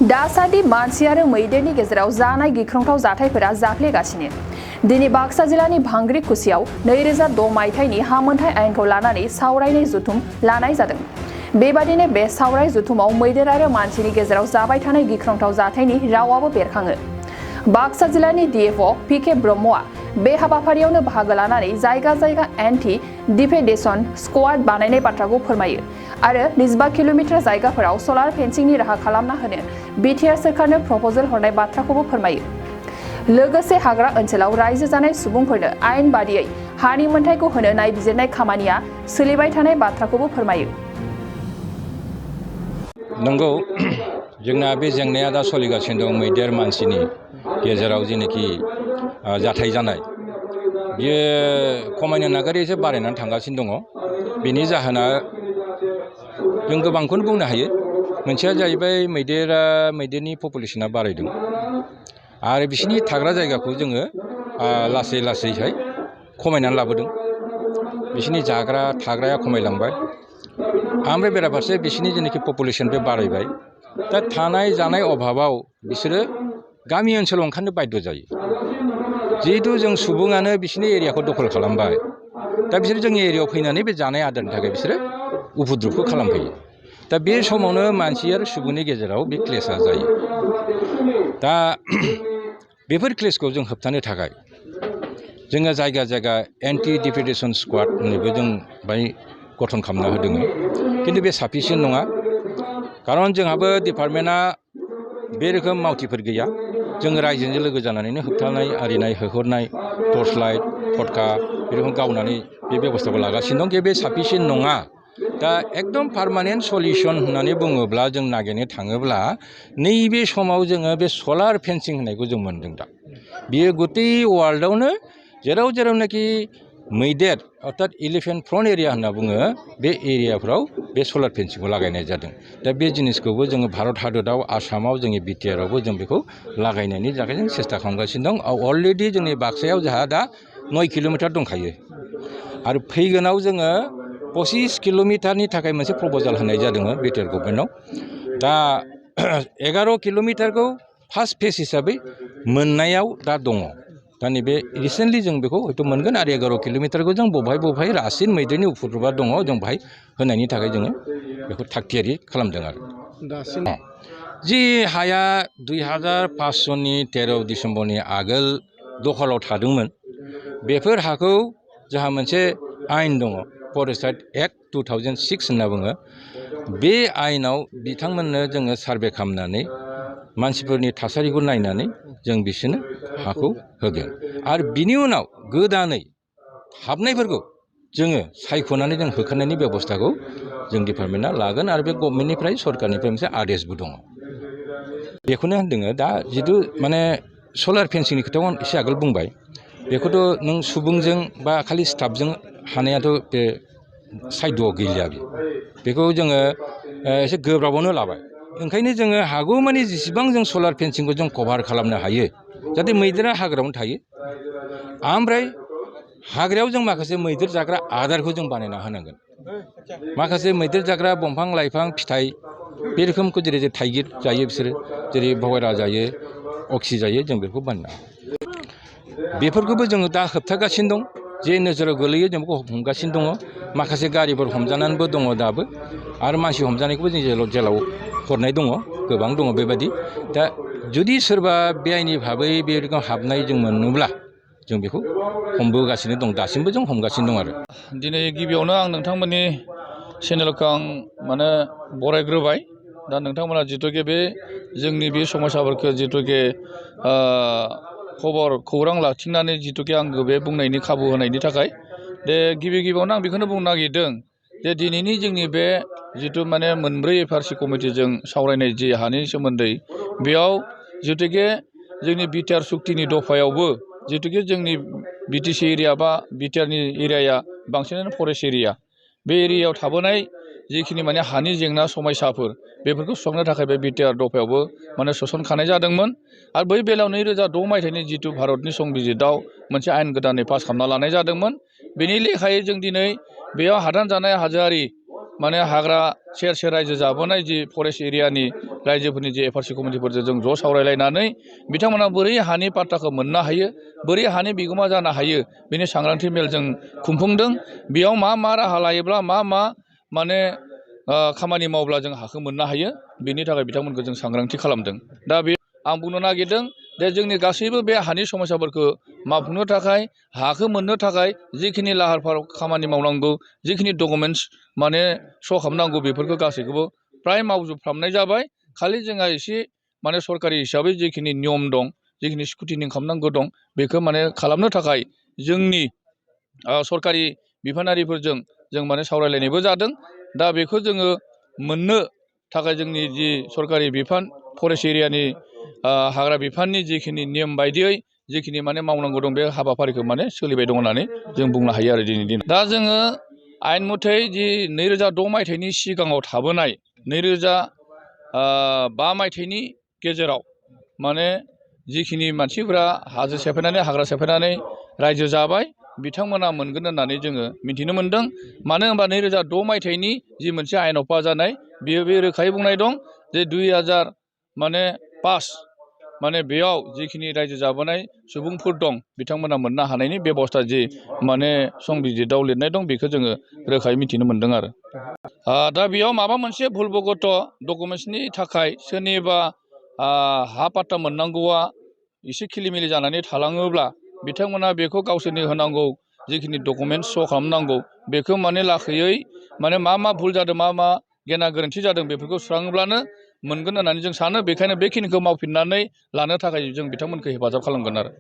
दासान्दि मानसि आरो मैदेरनि गेजेराव जानाय गिख्रंथाव जाथायफोरा जाफ्लेगासिनो। दिनै बाक्सा जिल्लानि भांग्रिकुसियाव 2006 मायथाइनि हा मोनथाय आयेनखौ लानानै सावरायनाय जथुम लानाय जादों। बेबादिनो बे सावराय जथुमाव मैदेर आरो मानसिनि गेजेराव जाबाय थानाय गिख्रंथाव जाथायनि रावाबो बेरखाङो। बाक्सा जिल्लानि DFO PK ब्रह्मआ बे हाबाफारियावनो बाहागो लानानै जायगा जायगा एन्टि डिफेडेशन स्क्वाड बानायनाय बाथ्राखौ फोरमायो आरो 25 किल'मिटार जायगाफोराव सलार फेन्सिंनि राहा खालामना होनो BTR सोरखारनो प्रप'जल हरनाय बाथ्राखौबो फोरमायो। लोगोसे हाग्रा ओनसोलाव रायजो जानाय सुबुंफोरनो आयेन बादियै हानि मोनथायखौ होनो नायबिजिरनाय खामानिया सोलिबाय थानाय बाथ्राखौबो फोरमायो। नंगौ, जोंना बे जेंनाया दा सोलिगासिनो दं। मैदेर मानसिनि गेजेराव जेनाखि जाथाय जानाय बियो खमायनो नागारै एसे बारायनानै थांगासिनो दङ। बेनि जाहोना जों गोबांखौनो बुंनो हायो। मोनसेया जाहैबाय मैदेरनि पपुलेसना बारायदों आरो बिसिनि थाग्रा जायगाखौ जोङो लासै लासैहाय खमायनानै लाबोदों। बिसिनि थाग्राया खमायलांबाय। ओमफ्राय बेराफारसे बिसिनि जेनाखि पपुलेसन बे बारायबाय। दा थानाय जानाय अभाबाव बिसोरो गामि ओनसोलाव ओंखारनो बाध्य जायो। जिहेतु जों सुबुङानो बिसिनि एरियाखौ दखल खालामबाय, दा बिसोर जोंनि एरियायाव फैनानै बे जानाय आदारनि थाखाय बिसोरो उपद्रबखौ खालामफैयो। दा बे समावनो मानसि आरो सुबुंनि गेजेराव बे क्लेशआ जायो। दा बेफोर क्लेशखौ जों होबथानो थाखाय जोङो जायगा जायगा एन्टि डिफेडेशन स्क्वाड होननायबो जों बाहाय गठन खालामना होदों। खिन्थु बे साफिसियेन्ट नङा, खारन जोंहाबो डिपार्टमेन्टआ बे रोखोम मावथिफोर गैया। जोङो रायजोजों लोगो जानानैनो होबथानाय आरिनाय होहरनाय टर्च लाइट फटका बेफोरखौ गावनानै बे बेबस्थाखौ लागासिनो दं। बे साफिसियेन्ट नङा। दा एकदम पारमानेन्ट सलिउसन होननानै बुङोब्ला जों नागिरनो थाङोब्ला नैबे समाव जोङो बे सलार फेन्सिं होननायखौ जों मोनदों। दा बियो गथै वार्ल्डआवनो जेराव जेरावनाखि मैदेर अर्थात इलिफेन्ट फ्रन्ट एरिया होनना बुङो, बे एरियाफ्राव बे सलार फेन्सिंखौ लागायनाय जादों। दा बे जिनिसखौबो जोङो भारत हादराव आसामाव जोंनि BTR आवबो जों बेखौ लागायनायनि थाखाय जों सेस्था खालामगासिनो दं। अलरेडि जोंनि बाक्सायाव जोंहा दा 9 किल'मिटार दंखायो आरो फैगोनाव जोङो 25 किल'मिटारनि थाखाय मोनसे प्रप'जाल होनाय जादों BTR गभर्नमेन्टआव। दा 11 किल'मिटारखौ फार्स्ट फेज हिसाबै मोननायाव दा दङ। दा नैबे रिसेन्टलि जों बेखौ हयथ' मोनगोन आरो 11 किल'मिटारखौ जों बबेहाय रासिन मैदेरनि उपद्रबा दङ जों बाहाय होनायनि थाखाय जोङो बेखौ थागथियारि खालामदों आरो। जि हाया 2005 सननि 13 डिसेम्बरनि आगोल दखलाव थादोंमोन, बेफोर हाखौ जोंहा मोनसे आयेन दङ, फरेस्ट एक्ट 2006 होनना बुङो। बे आयेनाव बिथांमोननो जोङो सार्भे खालामनानै मानसिफोरनि थासारिखौ नायनानै जों बिसोरनो हाखौ होगोन आरो बिनि उनाव गोदानै हाबनायफोरखौ जोङो सायख'नानै जों होखारनायनि बेबस्थाखौ जों डिपार्टमेन्टआ लागोन आरो बे गभर्नमेन्टनिफ्राय सरकारनिफ्राय मोनसे आदेशबो दङ। बेखौनो होनदों दा जिथु माने सलार फेन्सिंनि खोथाखौ एसे आगोल बुंबाय, बेखौथ' नों सुबुंजों बा खालि स्टाफजों हानायाथ' बे सायद'आव गैलिया। बेखौ जोङो एसे गोब्राबावनो लाबाय। ओंखायनो जोङो हागौमानि जेसेबां जों सलार फेन्सिंखौ जों कभार खालामनो हायो, जाहाथे मैदेरा हाग्रायावनो थायो। ओमफ्राय हाग्रायाव जों माखासे मैदेर जाग्रा आदारखौ जों बानायना होनांगोन। माखासे मैदेर जाग्रा दंफां लाइफां फिथाइ बे रोखोमखौ जेरै थाइगिर जायो बिसोरो, जेरै भगेरा जायो, अक्सि जायो, जों बेखौ बानायना बेफोरखौबो जोङो दा होबथागासिनो दं। जे नोजोराव गोलैयो जों बेखौ हमगासिनो दङ। माखासे गारिफोर हमजानानैबो दङ दाबो आरो मानसि हमजानायखौबो जों जेलाव हरनाय दङ, गोबां दङ बेबायदि। दा जुदि सोरबा बेआइनि भाबै बे रोखोम हाबनाय जों मोनोब्ला जों बेखौ हमबोगासिनो दं, दासिमबो जों हमगासिनो दं आरो। दिनै गिबियावनो आं नोंथांमोननि चेनेलखौ आं बरायग्रोबाय। दा नोंथांमोना जिथुके बे जोंनि बे समस्याफोरखौ जिथुके खौरां लाखिनानै जिथुके आंखौ बे बुंनायनि खाबु होनायनि थाखाय गिबियावनो आं बेखौनो बुंनो नागिरदों जे दिनैनि जोंनि बे जिथु माने मोनब्रै FRC कमिटिजों सावरायनाय जि हानि सोमोन्दै, बेयाव जिथुके जोंनि BTR सुक्तिनि दफायावबो जिथुके जोंनि BTC एरिया बा BTRनि एरियाया बांसिनानो फरेस्ट एरिया, बे एरियायाव थाबोनाय जिखिनि माने हानि जेंना समस्याफोर बेफोरखौ सुस्रांनो थाखाय बे BTR दफायावबो माने सोसनखानाय जादोंमोन। आरो बै बेलायाव 2006 मायथाइनि जिथु भारतनि संबिजितआव मोनसे आयेन गोदानै पास खालामना लानाय जादोंमोन। बेनि लेखायै जों दिनै बेयाव हादान जानाय हाजोआरि माने हाग्रा सेर सेर रायजो जाबोनाय जि फरेस्ट एरियानि रायजोफोरनि जि एफआरसि कमिटिफोरजों जों ज' सावरायलायनानै बिथांमोना बोरै हानि पाट्टाखौ मोननो हायो, बोरै हानि बिगोमा जानो हायो, बेनि सांग्रांथि मेल जों खुंफुंदों। बेयाव मा राहा लायोब्ला मा माने खामानि मावब्ला जों हाखौ मोननो हायो, बेनि थाखाय बिथांमोनखौ जों सांग्रांथि खालामदों। दा बे आं बुंनो नागिरदों जे जोंनि गासैबो बे हानि समस्याफोरखौ मावफुंनो थाखाय, हाखौ मोननो थाखाय जिखिनि लाहार फाहार खामानि मावनांगौ, जिखिनि डकुमेन्टस माने श' खालामनांगौ, बेफोरखौ गासैखौबो फ्राय मावजोबफ्रामनाय जाबाय। खालि जोंहा एसे माने सरकारि हिसाबै जिखिनि नियम दं, जिखिनि स्क्रुटिनि खालामनांगौ दं, बेखौ माने खालामनो थाखाय जोंनि सरकारि बिफानारिफोरजों जों माने सावरायलायनायबो जादों। दा बेखौ जोङो मोननो थाखाय जोंनि जि सरकारि बिफान फरेस्ट एरियानि हाग्रा बिफाननि जिखिनि नियम बायदियै जिखिनि माने मावनांगौ दं, बे हाबाफारिखौ माने सोलिबाय दं होननानै जों बुंनो हायो आरो दिनैनि दिनाव। दा जोङो आयेन मथै जि 2006 मायथाइनि सिगाङाव थाबोनाय 2005 मायथाइनि गेजेराव माने जिखिनि मानसिफोरा हाजो सेफायनानै हाग्रा सेफायनानै रायजो जाबाय, बिथांमोना मोनगोन होननानै जोङो मिथिनो मोन्दों। मानो होनबा 2006 मायथाइनि जि मोनसे आयेनाव पास जानाय, बे रोखायै बुंनाय दं जे 2005 माने बेयाव जिखिनि रायजो जाबोनाय सुबुंफोर दं, बिथांमोना मोननो हानायनि बेबस्था जि माने संबिजितआव लिरनाय दं, बेखौ जोङो रोखायै मिथिनो मोन्दों आरो। दा बेयाव माबा मोनसे भुलबगत' डकुमेन्ट्सनि थाखाय सोरनिबा हा पाट्टा मोननांगौआ एसे खिलिमिलि जानानै थालाङोब्ला बिथांमोना बेखौ गावसोरनि होनांगौ जिखिनि डकुमेन्ट्स श' खालामनांगौ, बेखौ माने लाखैयै माने मा भुल जादों, मा गेना गोरोन्थि जादों, बेफोरखौ सुस्राङोब्लानो मोनगोन होननानै जों सानो। बेखायनो बेखिनिखौ मावफिननानै लानो थाखाय जों बिथांमोनखौ हेफाजाब खालामगोन आरो।